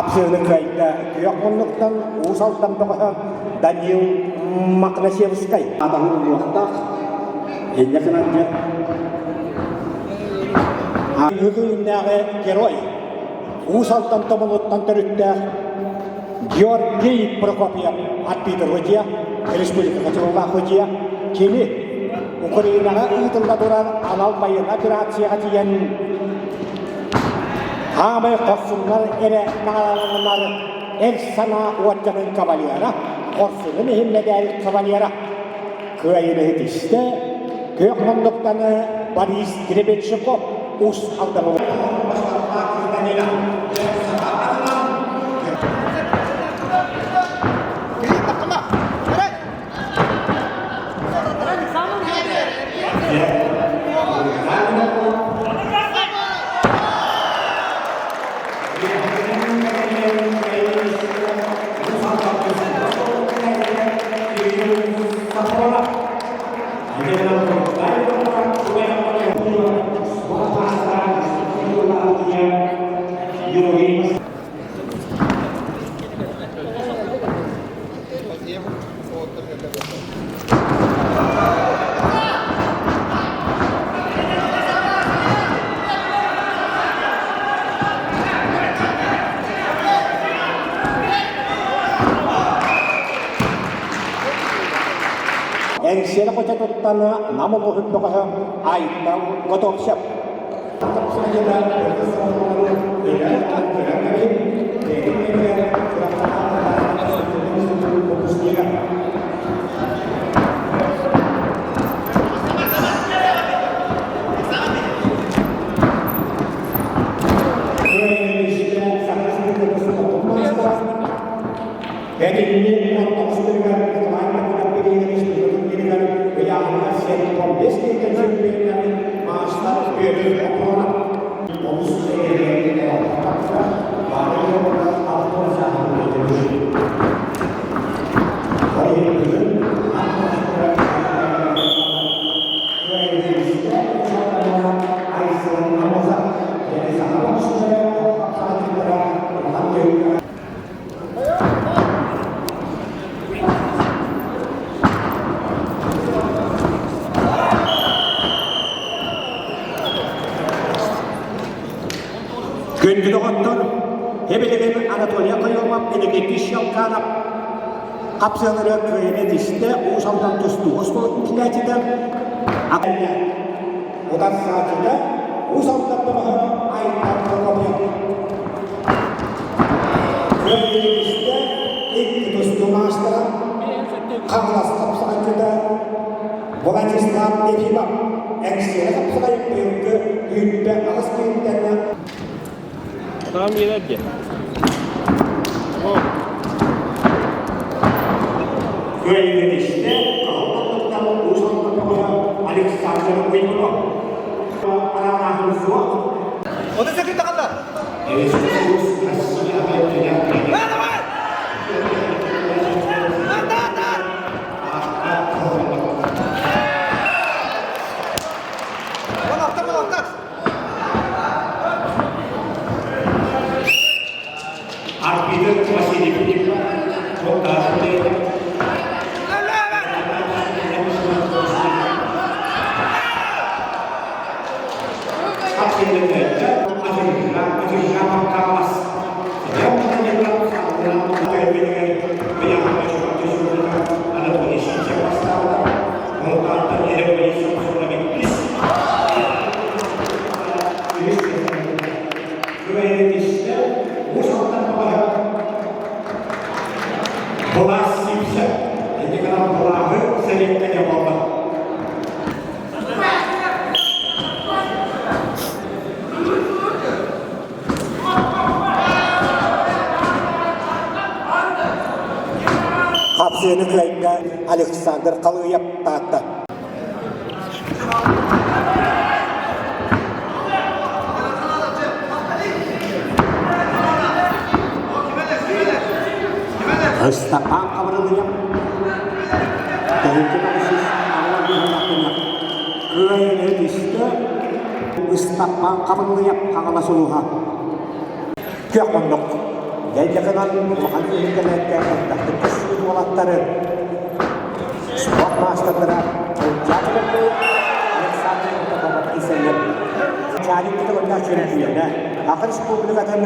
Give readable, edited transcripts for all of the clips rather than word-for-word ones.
Хапсыыны кыайда күөх муннуктан Уус Алдан бөҕөһө Данил Макнасевскай. Атаһы уҥуохтаах инньэ гынан дьэ Бүгүҥҥүнээҕи герой Уус Алдан Томолуттан төрүттээх Георгий Прокопьев Арбитр республика Котеллаах Удья кини Украинаҕа ыытылла турар анал байыаннай операцияҕа тиийэн Хаамай хорсуннар эрэ наҕараадаланар эр санаа уордьанын кавалера, хорсунун иһин мэдээл кавалера. Кыайыыны ситистэ күөх муннуктаны Борис Гребенщиков Уус Алдан Эҥсиэли хочотуттан Нам улууһун бөҕөһө Айтал Готовцев. Этинни оттоҕустарыгар Николай Михайлович ыйааһыныгар 75 киһиттэн чөмпүйүөннэрин маастар Петр Оконов олус Күндү доҕоттор, эбилигин Анатолий Окоемов, Иннокентий Щелканов хапсыалары кыайан этистэ Уус Алдан тустуу оскуолатын килээччитэ утарсааччыта Уус Алдан бөҕөһө Айтар Прокопьев. Кыайыылаахтар икки тустуу маастара Хаҥалас хапсаҕайдьыта Владислав Ефимов Эҥсиэли хапсаҕай быйылгы 28 күнтэн Там биэрэр Кыайыыны Кыһыл Уус Алдан Александр Уйгунов араҥаһын суох Ону сөкүн тахаллар. Арбитр Василий Филиппов, Былаас симсэ, ити гынан былааһы сэриэккэ буолла. Хапсыаны кыайда Александр Халыев Таатта. Ыстапаан Хабырылыйап тэһиинчэ тоҕус Кыайыыны түстэ Ыстапаан Хабырылыйап Хаҥалас улууһа. Күөх муннук. Дьайдьакынан улахан түһүлгэлэргэ элбэхтик көстүбүт уолаттары спорт маастардара Ылдьаа Чөкөтөйө, Александр Протопопов киирсэллэр. Чарик кытылыннаах чөмпүйүөнэ, Саха Республикатын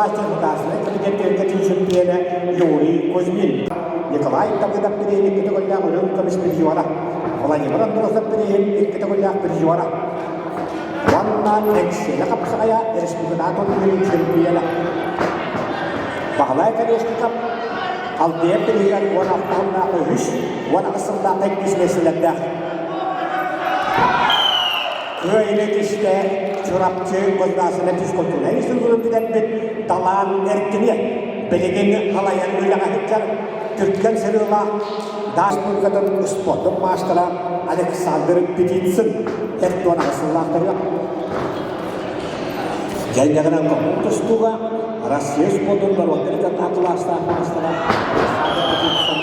Государственнай комитет чөмпүйүөнэ Юрий Кузьмин, Николай Давыдов бирииһин икки төгүллээх үрүҥ көмүс призера, Владимир Андросов бирииһин икки төгүллээх призера. Уонна Эҥсиэли хапсаҕайа республикатааҕы турнирын чөмпүйүөнэ. Баһылай Колесников Алтыйар бирииһигэр 16 сыллаах үһүс, 18 сыллаах иккис миэстэлэрдээх. Кыайыыны түстэ Чурапчы государственнай физкультурнай институтун бүтэрбит Талаан Эркиниэ билигин халайан үлэҕэ сылдьар түргэн сырыылаах Республикатын спордун маастара Александр Петицын 48 сыллаахтарыгар Дьайдаҕынан хомун тустууга Россия спордун норуоттар икки кылаастаах маастара Александр Петицын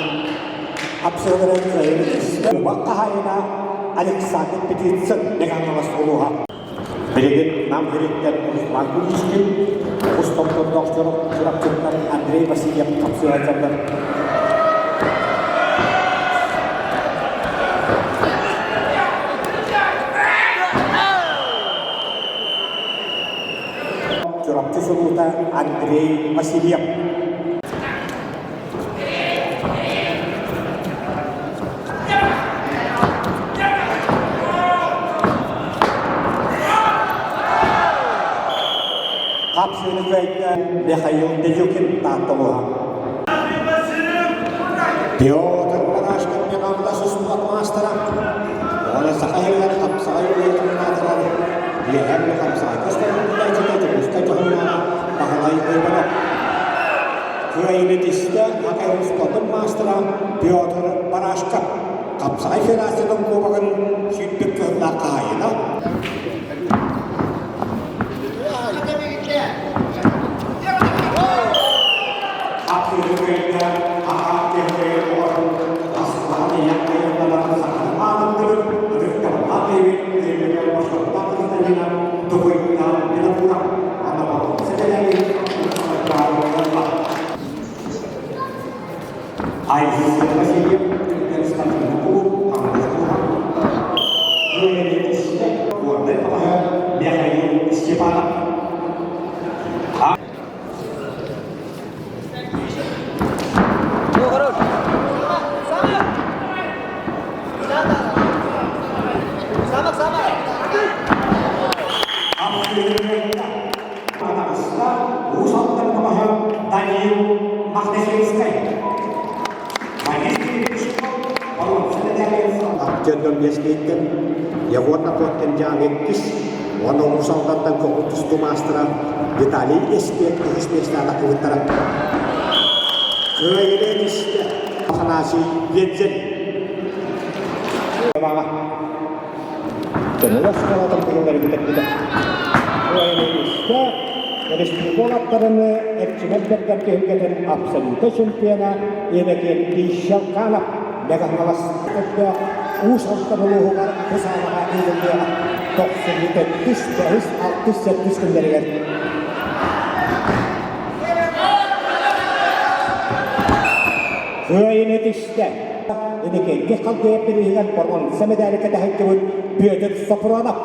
Апсыһыларын кыайын истэ убак хаһаайына Александр Петицын Меганалас улууһа. Билигин Нам сириттэн Руслан Куличкин, оҕус томтордоох Чурапчыттан Андрей Васильев хапсыһаллар. Чурапчы сулуута Андрей Васильев. Хапсыыны кыайда Михаил Дедюкин Таатталуһа. Петр Парашкин Меҕамда суспат маастара. Оҕону саха иһигэр хапсаҕай үлэтин Үөһээ хапсаҕай көстөрүн Дьокуускай дьоһуннааҕа Баһылай Иванов. Кыайыыны тистэ Хакай спортун маастара Петр Барашков. Хапсаҕай федерациятын кубогын сүүрбүт кыһыллаах хаһаайына. Хапсыыны кыайда Аха Кэһэйэ оҕотун Аслан ийэн айыллаларын сахалаатындырын ытыктабыллаах киһибит Өймөкөөн бочуоттаах гражданина Тугуйдаан Винокуров анабыл сэтэлээри Айсен Васильев Константин кулууп Горнай баҕаһа Михаил Степанов. Уус Алдан баҕаһа Даниил Махташевскай. Артем Мескейтен, Егор Находкин дьаан иккис, уонна Уус Алдантан көҥүл тустуу маастара Виталий Эспиэт үһүс миэстэҕэ тахсыбыттара. Кыайыыны истэ Афанасий Вензель. Дьонугар оскуолатын тыллары бүтэрбитэ. Кыайыыны истэ республика уолаттарын Эрчимэн Бэргэн түһүлгэтин абсолюта чемпиона Иннокентий Щелканов Мэҥэ-Хаҥалас көрдөөх Уус Алдан улууһугар бу саалаҕа ыытыллыаҕа тохсунньу төрдүс, бэһис, алтыс, сэттис күннэригэр. Кыайыыны түстэ. Иннокентий Халдеев бирииһигэр боруонса мэдээли кэтэһэлтибит Бүөтүр Сопронов.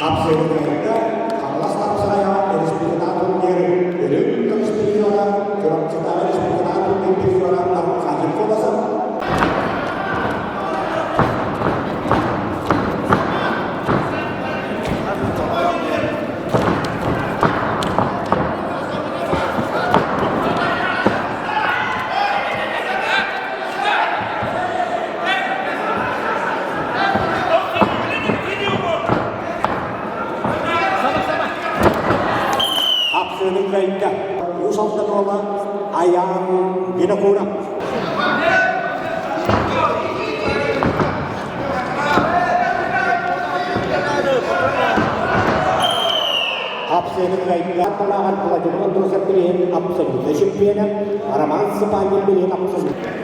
Хапсыһыытыгар Хаҥалас Хапсаҕайа республикатааҕы турнир Үрүҥ көмүс призера, Чурапчытааҕы республикатааҕы турнир призера Аркадий Колосов. Хапсыыны кыайда Уус Алдан уола Айаан Винокуров. Хапсыыны кыайда Талааҕар Владимир Андросов билиһин абсолютнай чемпиона, Роман Сыпанин билиһин абсолютнай.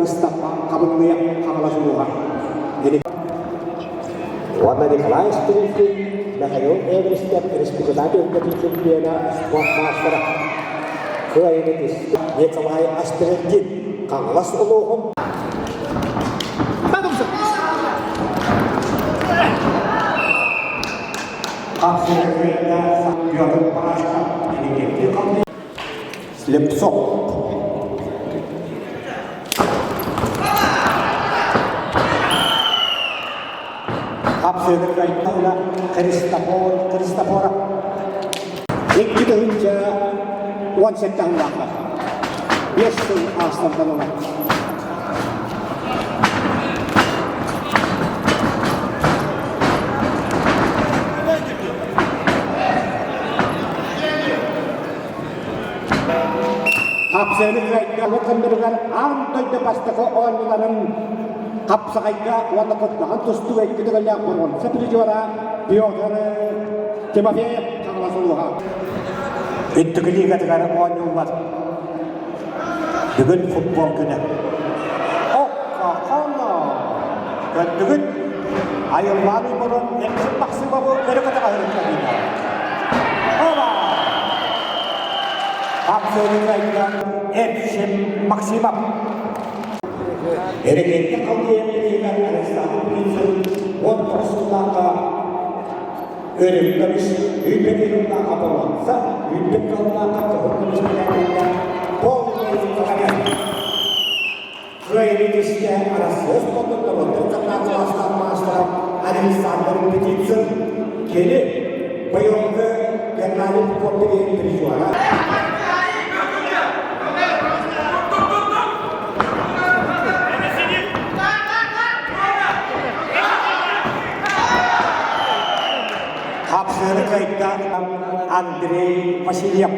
Ыстаппа хабыллыйа хаҥалас улууһа. Уонна Николай Стрельцин, Михаил Эверстев республикатааҕы үрдэтин чемпиона, спорт маастара. Кыайыыны түстэ Николай Астрельдин, Хаҥалас улууһун Слепцов. Хапсыгыргайда Христофор Христофоров. 2017 сыллаахха 5 сыл аастардан ыла. Хапсыгыргайда ханнарыгар аан дойду бастакы оонньууларын хапсаҕайга уонна кутнаҕан тустууга икки төгүллээх боруонса призера Петр Тимофеев Хаҥалас улууһа. Үрдүкү лигатыгар оонньууллар. Бүгүн футбол күнэ. Оккохоно! Көрдүгүт? Айыллаан уйбанан Эмсин Махсымовы өрө көтөҕөһүрүттэрдилэр. Оба! Хапсыырыгайга Эмсин Максимов. Эрэгиэттэ халдыйан билиигэр Александр Птицын 19 сыллаахха Өрүм көмүс, үүппэт ырымнаахха боруонса, үүппэт кыллаахха кыһыл көмүс мэтээллээх полный кавалер. Кыайыы түстэ Арассыыйа спордун норуоттарын кылаастаах маастара Александр Птицын кини быйылгы Геннадий Попов призера. Хапсыыры кыайда Андрей Васильев.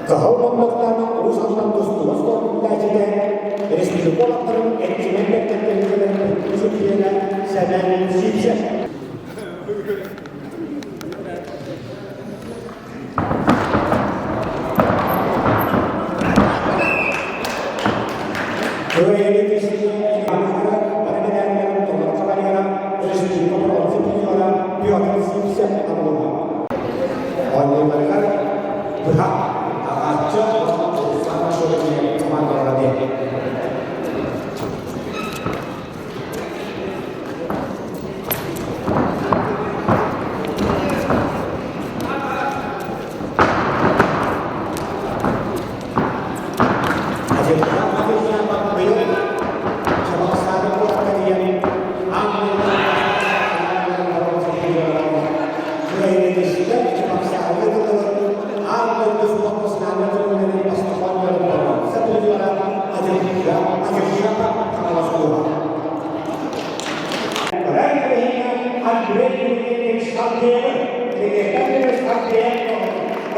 Кыһыл муннуктаах Уус Алдан тустууга спорт иитээччитэ, республика уолаттарын эрчимэн бэркэттэрин чемпиона Сэмэн Сивцев. Оонньууларыгар быһа аҕааччы Руслан Шорин командалара диэн.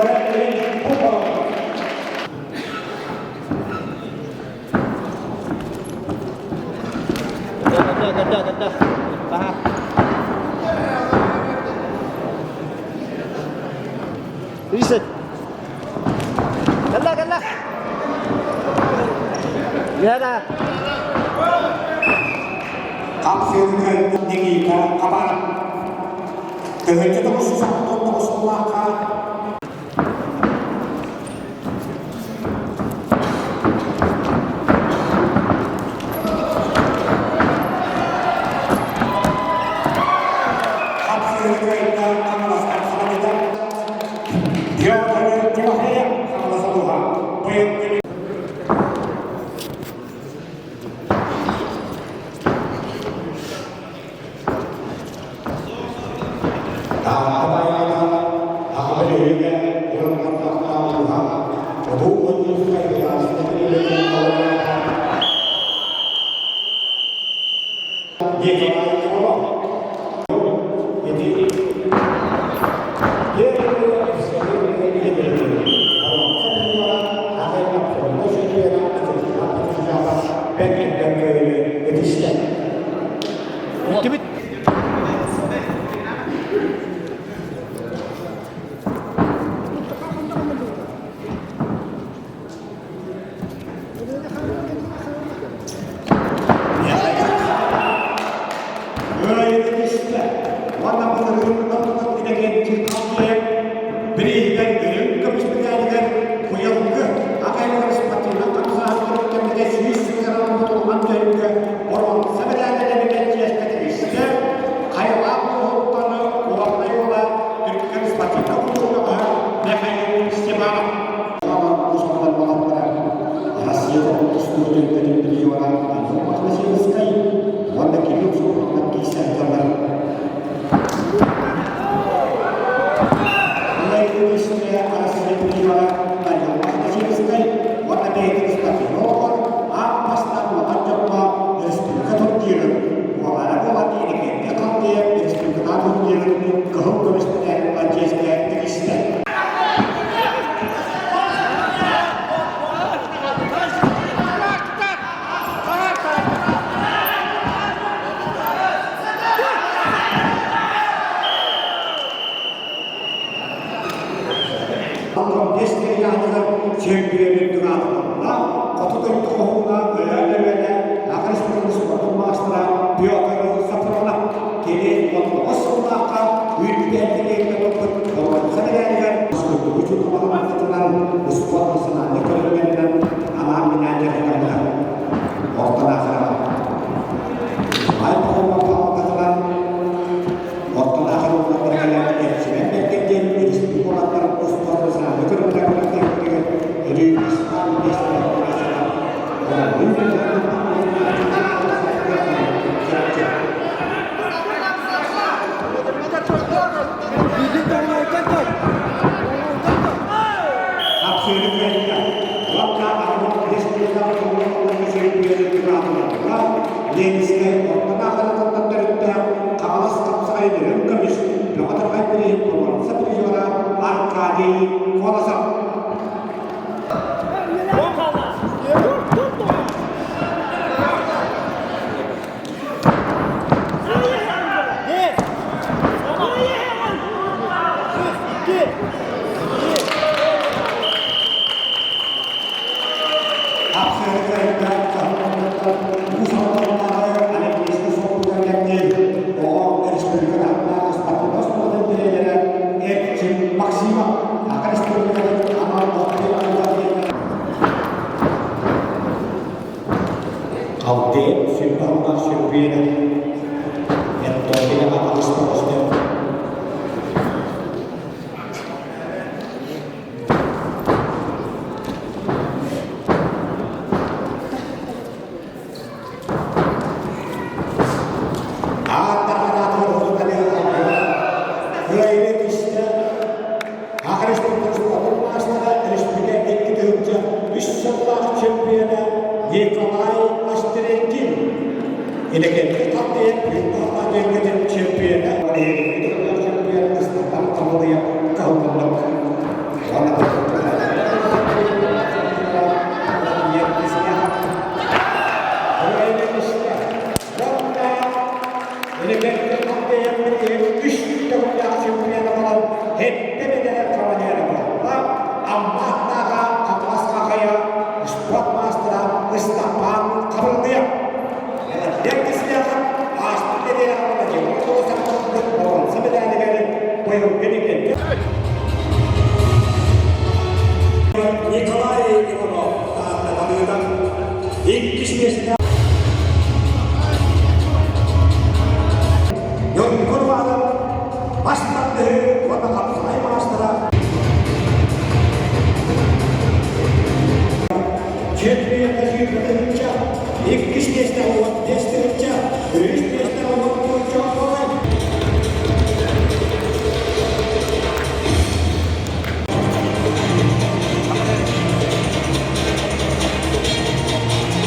Ganda, ganda, ganda. Paha. Reset. Ganda, ganda. Ganda. Хапсыырга Никита Хабаров. 1969 сыллаахха Хапсыырга Хаҥаластан Хаҥалата Петр Тимофеев Хаҥалас улууһа быйылгы Бүттүбүт. Иннокентий Авдеев билигин үс төгүллээх чемпиона буолан сэттэ медаль кавалера буолла. Амма аттааҕа Хаҥалас Хахайа спорт маастара Ыстапаан Хабырдыйап. Владимир Кисляхов ааспыт нэдиэлэҕэ Владимир Колосов курдук боруонса медалигэр быйылгы Никита Николай Иванов тааттаталыынан иккис миэстэ Ньургун Иванов бас тардыһыы уонна хапсаҕай маастара Чемпионка сүүрбэтэ иккис миэстэҕэ 15 тыһыынча, үһүс миэстэҕэ 14 буолан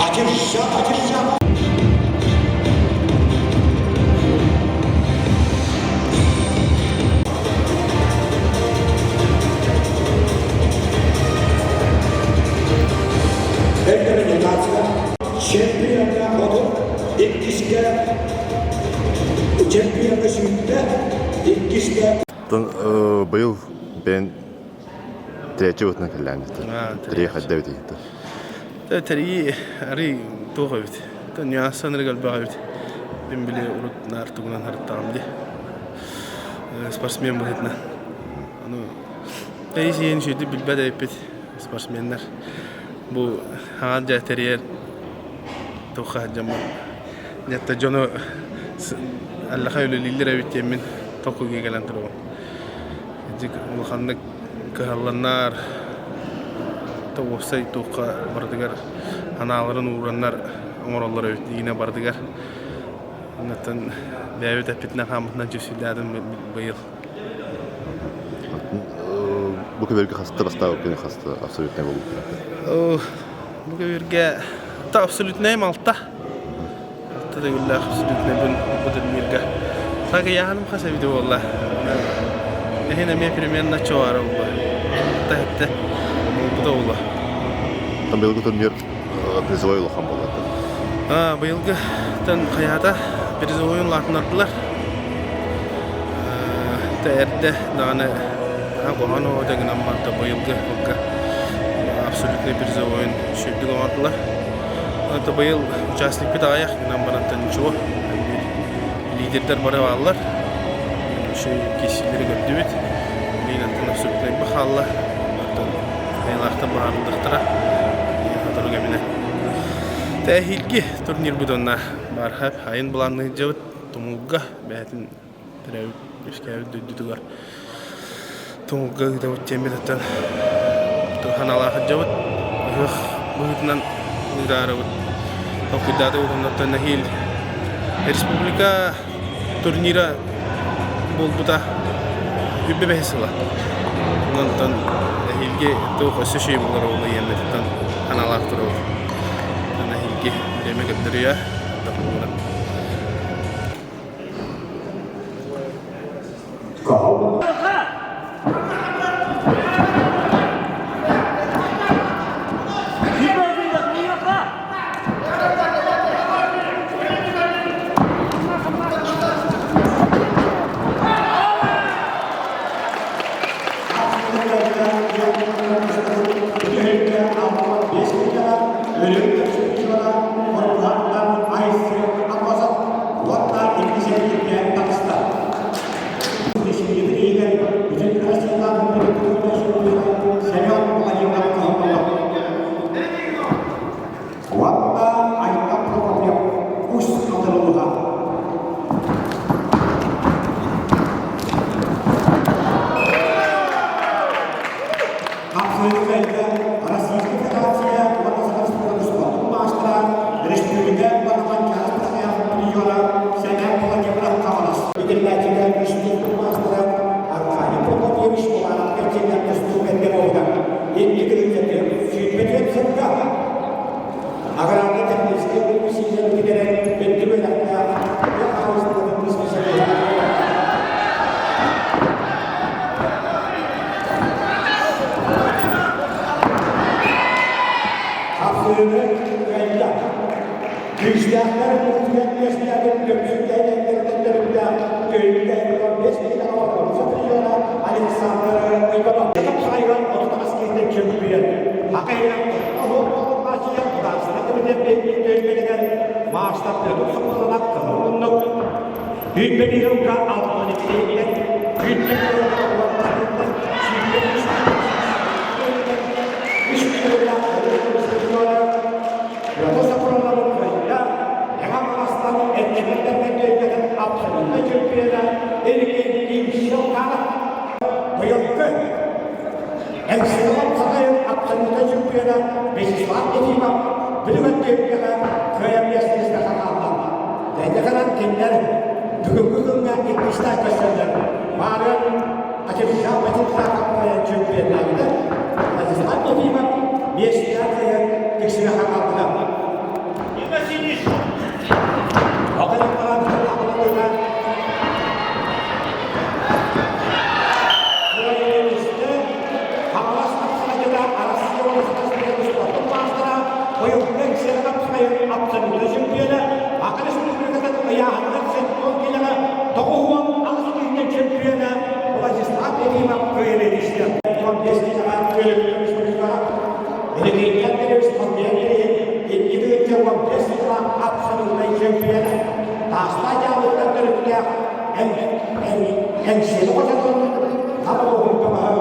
Атырша, атырша. Рекомендация чемпионка хотун иккискэ чемпионка сүүрдэ иккискэ Быйыл бэйэн третий бытынан кэллээн Три хайда эбит Тэрии арый туох эбит. Нюанс анырык элбэх эбит. Мин били урут наар тугунан харыттаҕым дии. Спортсмен быһыытынан. Ону тэйисийэн үчүгэйдик билбэт эбиппит спортсменнар. Бу хаҥас дьэ тэрийэр туохха дьоммут Нетта дьону аллаха үлэлииллэр эбит диэммин толкуйга кэлэн турабын. Дьик улаханнык кыһалланнар, уопсай туохха барытыгар анааларын уураннар оҥороллор эбит игинэ барытыгар. Оннуттан бэйэбит эппитинэн хааммытынан чүсүйдээтим быйыл. Бу көбүөргэ хаста бастаабыккын хаста абсолютнай буолбуккун? Бу көбүөргэ та абсолютнай малта. Алта төгүллээх абсолютнайбын бу турнирга. Сакыйааһыным хас эбитэ буолла. Эһин эмиэ примерно чуора буолла. Алта хэттэ буолбута буолла. Там быйылгы турнир призовой улахан буолла. Быйылгы тан хайаата призовойун лаатынардылар. Эрдэ даҕаны куһаҕан оҕо гынан барда быйылгы сылга абсолютный призовойун үчүгэйдик оҥордулар. Это быйыл участникпыт аҕыйах гынан барантан ничего. Лидердэр бары бааллар. Үчүгэй киирсиилэри көрдүбүт. Билигин абсолютнай хаалла. Оттон айылаахтар баһаарыллахтара. Сотору кэминэн. Тэһиилги турнирбыт онно баар айын былаанныыр дьабыт Тумулга бэйэтин төрөөбүт үөскээбит дойдутугар Тумулга ыытабыт диэммит оттон ханаалаах сылдьабыт. Ыһыах быһыытынан ыытаарыбыт толкуйдаатыбыт оннуттан эһиил республика турнира буолбута үбэ бэһис сыла. Онтон эһиилги туох өссө үчүгэй буолар ол ыйыаммытыттан ханаалаах турабыт. Эһиилги бириэмэ көрдөрүө. Уонна Айтал Прокопьев Усть-Алдан Хапсыһыыга Российскай Федерация уонна Саха Республикатын спордун маастара, республика уонна Манчаары призера Сэмэн Владимиров Хаҥалас итиллээччигэ үстүүр маастара Аркадий Прокопьевич Уланов кэрчиннэр тустуу кэргэн буолбута. Инники ыччаты 24 сылга аграрнай техническэй университетын бүтэрэн үрдүк үөрэхтээх. Хаҥаластар Петр Соколонов кыһыл муннук, 21 сылга 62 иһинэн, 21 сылга уонна 23 үс километр Петр Соколонов кыайда, Мэҥэ Хаҥаластан эрчимэрдэргэ түөлбэтин абсолютнай чөмпүйүөнэ Ильин Щелканов быйылгы Эн-Силован Сахайын абсолютнай чөмпүйүөнэ Вячеслав Ефимов билигин түһүлгэҕэ кыайан миэстэлэстэ хаалла. Дэйдэхэнэн кинилэр бүгүҥҥү күҥҥэ иккистээн көрсөллөр. Маарыан Ачевича Васильевна кыайан чөмпүйүөннээбитэ. Вячеслав Ефимов миэстэлээх кыайан тиксибэ хаалбыта. Таастаах дьаалыттан төрүттээх Эҥсиэли хочотун Нам улууһун көмөһө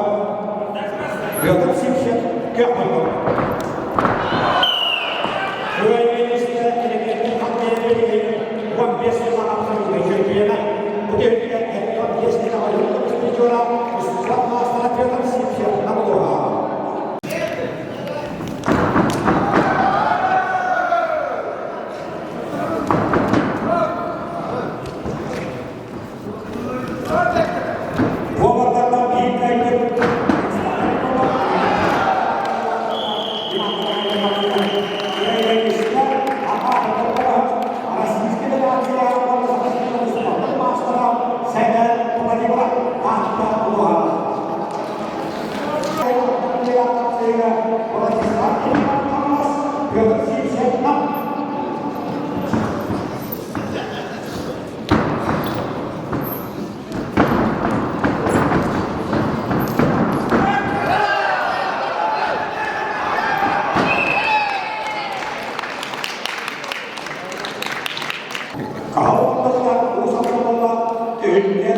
Петр Сивцев көх буолбут. Кыайыы Элегентин хантайа 15 сыл абсолютнай чөмпүйүөнэ. Бу түһүлгэ 75 километр призера спорт маастара Петр Сивцев Нам улууһа. Повардартан биир кэлбит Российская Федерация маастара Сэмэн Владимиров аатта улуһа. Владислав Петр Сивцев Хаһан уус алдан түһүлгэ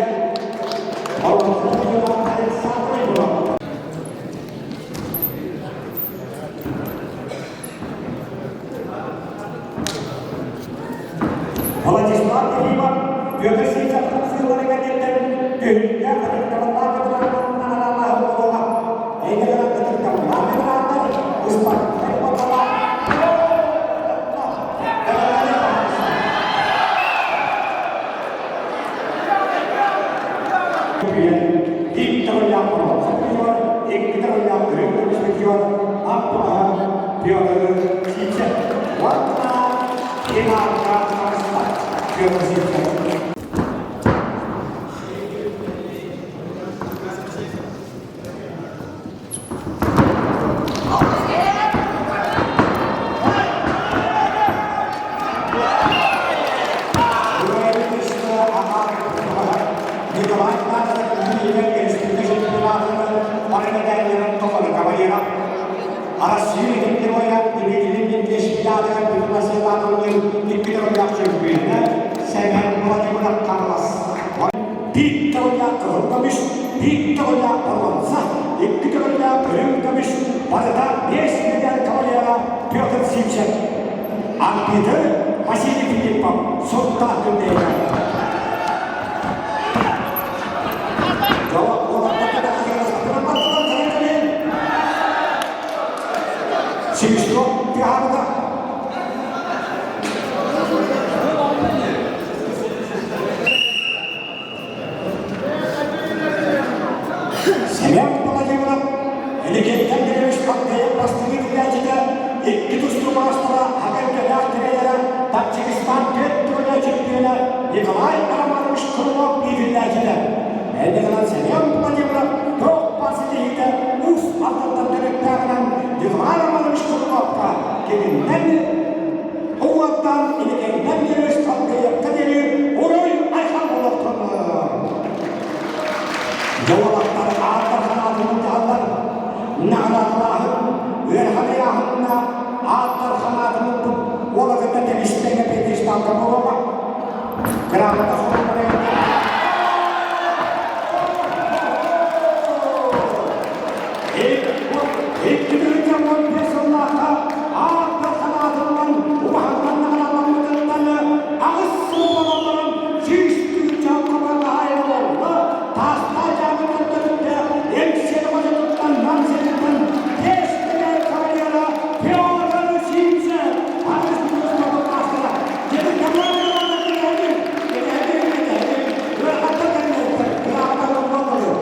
Владислав Климов Петр Сивцев сыыллары кэнниттэн түһүлгэ ытыктабыллаах ветераннарынан аналлаах буолуоҕа. Эйгэлэрин ытыктабыллаах ветераннар ыспаттар уонна Николай Арассыыйа Геройа Дмитрий Медведев Сэмэн Владимиров Хаҥалас Биир төгүллээх кыһыл көмүс, биир төгүллээх боруонса, икки төгүллээх үрүҥ көмүс, барыта биэс медаль кавалера Петр Сивцев. Арбитры Василий Филиппов Сунтаар күннэйигэр. Свисток тыаһаабыта. Семен Владимиров Эликиттэн Кириллович Пантеев бастакы иитээччитэ, икки тустуу маастара Агаркэлээх тренерэ, Таджикистан түөрт төгүлэ чөмпүйүөнэ Николай Романович Крылов иитиллээччитэ. Эйдэгынан Семен Владимиров туох баар ситиһиитэ уус Алдантан төрүттээҕинэн Николай Романович Крыловка кининнэн уҥуоттан Иликиттэн Кириллович Пантеевка диэри уруй айхал буолуохтун! Дьоҕулаттар ааттар санаатын дьаһаллар, наҕараадалааһын, ыарахан ыйааһынна ааттар санаатын ылбыт уола кытта тэбис-тэҥэ пьедесталга. Грамота суруктара 2015 сыллаахха аата санаатыллан убаһаттан наҕарааламмытыттан аҕыс сыл буолан 100 тыһыынча хабарҕаһайа буолла. Таастаах дьаамыттан төрүттээх Эҥсиэли хочотуттан Нам сириттэн биэс төгүл кавалера Федор Сивцев аҕыс тыһыынча маастара. Дьэ, команда кэтэһэбин, кэтэһэбин, ыарахаттар кэллэллэр, кыраабыта буолбатылар.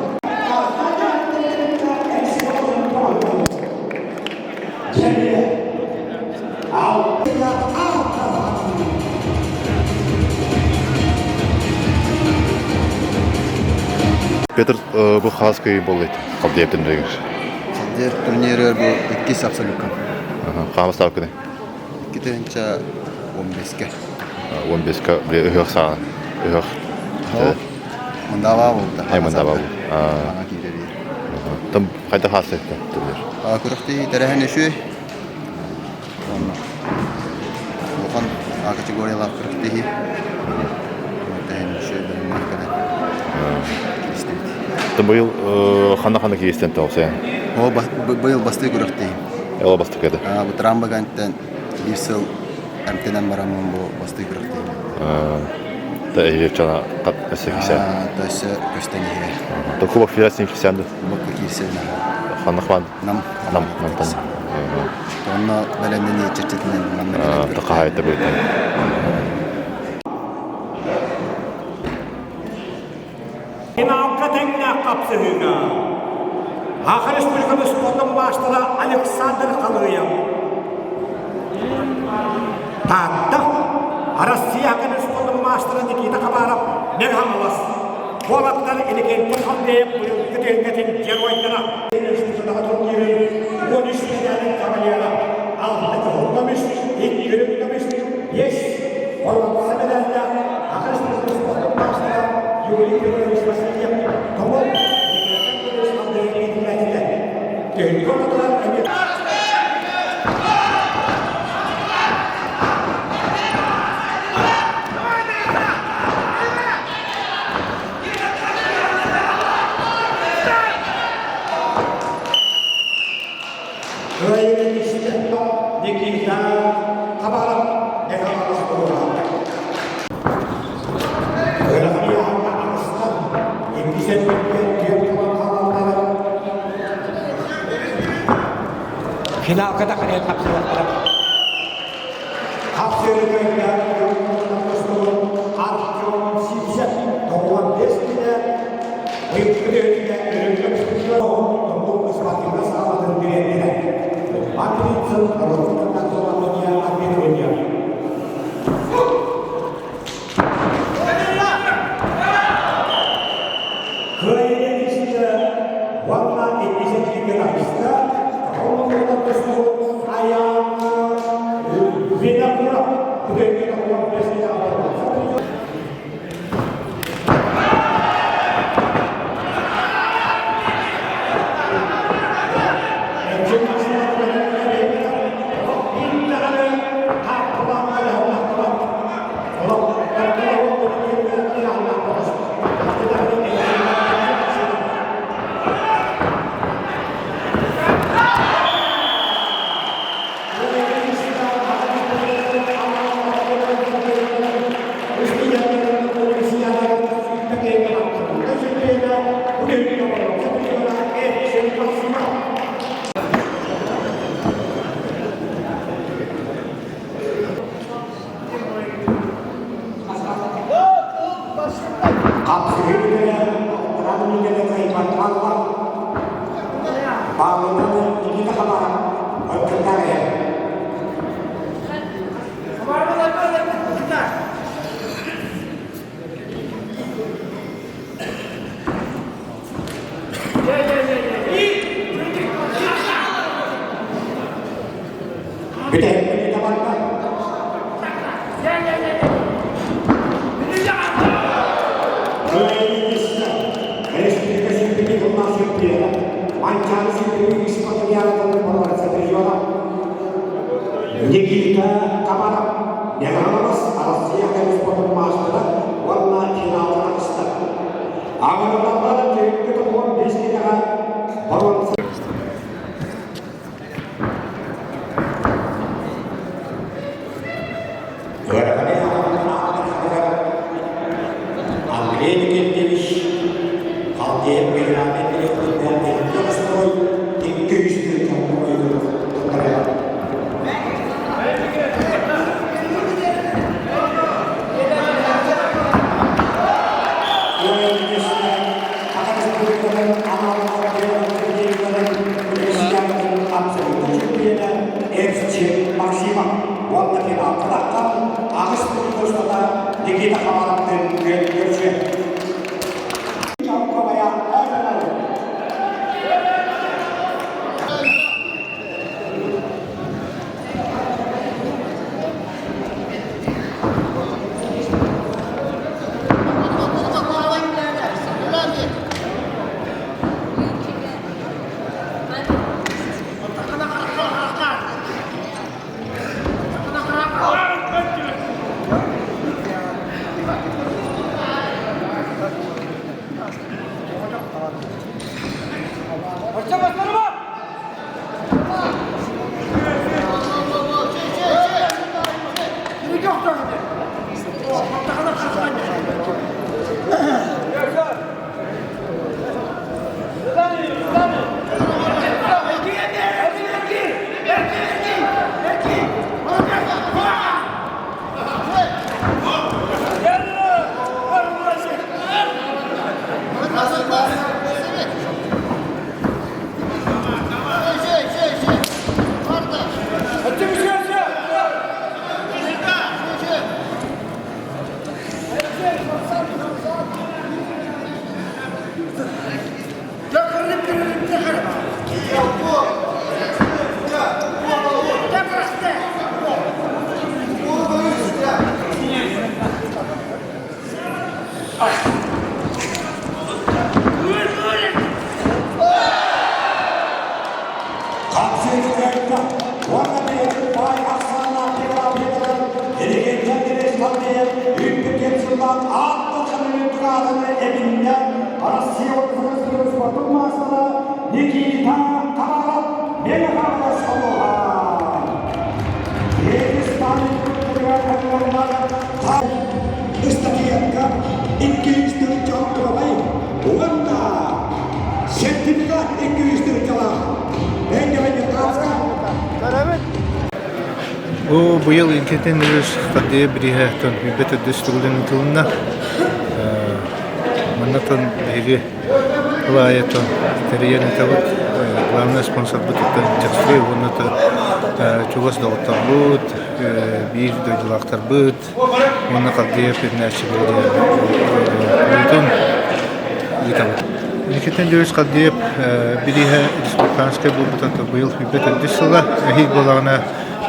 Петр бу хаас кый буоллайт Халдеев турнирыгар. Халдеев турнирыгар бу иккис абсолютка. Хаамыс тааккыны? 2015-ке. 15-ке ыһыах саҕана ыһыах Мындаабаа буолда. Ай мындаабаа буолда. Аҥа киирэр. Там хайда хаасты турнир? Күрэхтии тэрээһин үчүгэй. Онно улахан А категориялаах күрэхтэһии. Тэһин үчүгэй бэлэмнээх кэлэн кииристибит. Там быйыл ханна-ханна кииристэн тоҕусайан? О, быйыл бастыы күрэхтэһии. Ол бастакы это? Бу Трамбаганттан биир сыл эмтэнэн бараммын бу бастыы күрэхтэһиим. Та эһиги чана тап өссө кисэ. Өссө көстөн иһэр. То кубок федерацияны кисээн Кубокка киирсэбин Ханна хван? Нам. Нам намтан. Онно бэлэмнэнии чэрчитинэн манна кэлэн Та хаһайта быйтан. Финалга тэҥнээх хапсыһыыга Саха Республикатын спордун маастара Александр Халыев Таатта Россия спордун маастара Никита Хабаров Мэҥэ Хаҥалас уолаттар Иннокентий Халдеев быйылгы түһүлгэтин геройдара республикаҕа турнирын 13 медалин кавалера алта кыһыл көмүс, икки үрүҥ көмүс, биэс боруонса медаллаах Саха Республикатын спордун маастара Юрий Григорьевич Васильев Тобол Никита Халдеев иитиллээччитэ. Түһүлгэ ортотугар эмиэ Кыайыыны истэ Никита Хабаров Мэҥэ-Хаҥалас туруораллар. Ыарахан аҕыстан иккис эргииргэ түөрт туран хаалаллара. Финалга да кэлэн хапсыһыахтара. Хапсыһыыга Артем Сивцев 95 килэ быйылгы өттүгэр өрөмүөн Томул спортивнай саалатын бириэмийэтэ. Матрица народных образования объединения. Кыайыы истэ уонна иккисэтиигэ таҕыста. Тоҕус көстүү айаан Винокуров күтүөккэ тоҕуон бэсиэ Никита Хабаровтыын күөн көрсүө. Чалковая Эвенал. Никита Хабаров Мега Ыстатыйатка 200 чоҥкуобай уонна сертификат 200 тыһыынчалаах Бенjamin Николаевска Бу быйыл инкетен үс хардыы бирииһэ төнһүйбэ төрдүс төгүлүн ыытылынна. Маннатан биһиги Кылаайатан тэрийэн ыытабыт. Главный спонсорбут Дьахсыры уонна чугас доҕотторбут, биир дойдулаахтарбыт уонна Халдея пирнээччилэрэ куруутун ыытабыт. Никитин Львович Халдеев бирииһэ республиканскай буолбута быйыл сүүрбэ төрдүс сыла. Эһиил буолаҕына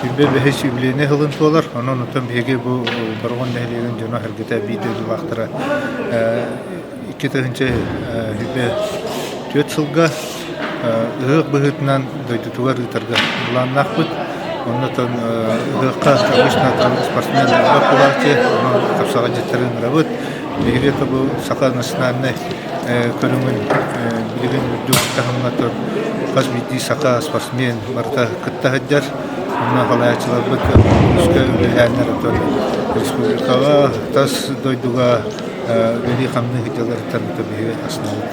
сүүрбэ бэһис юбилейнай сылын туолар. Онон оттон биһиги бу Бороҕон нэһилиэгин дьоно-сэргэтэ биир дойдулаахтара 2024 сылга ыһыах быһыытынан дойдутугар ыытарга былааннаахпыт. Оннотон ыһыахха обычно спортсмен элбэх буолааччы, онон хапсаҕайдьыттары ыҥырабыт. Биһиги бу саха национальнай көрүҥүн билигин үрдүк таһымҥа хас биирдии саха спортсмен барыта кытта сылдьар. Онно халайааччыларбыт күүскэ үлэлээннэр республикаҕа, тас дойдуга үлэлии-хамныы сылдьалларыттан биһиги астынабыт.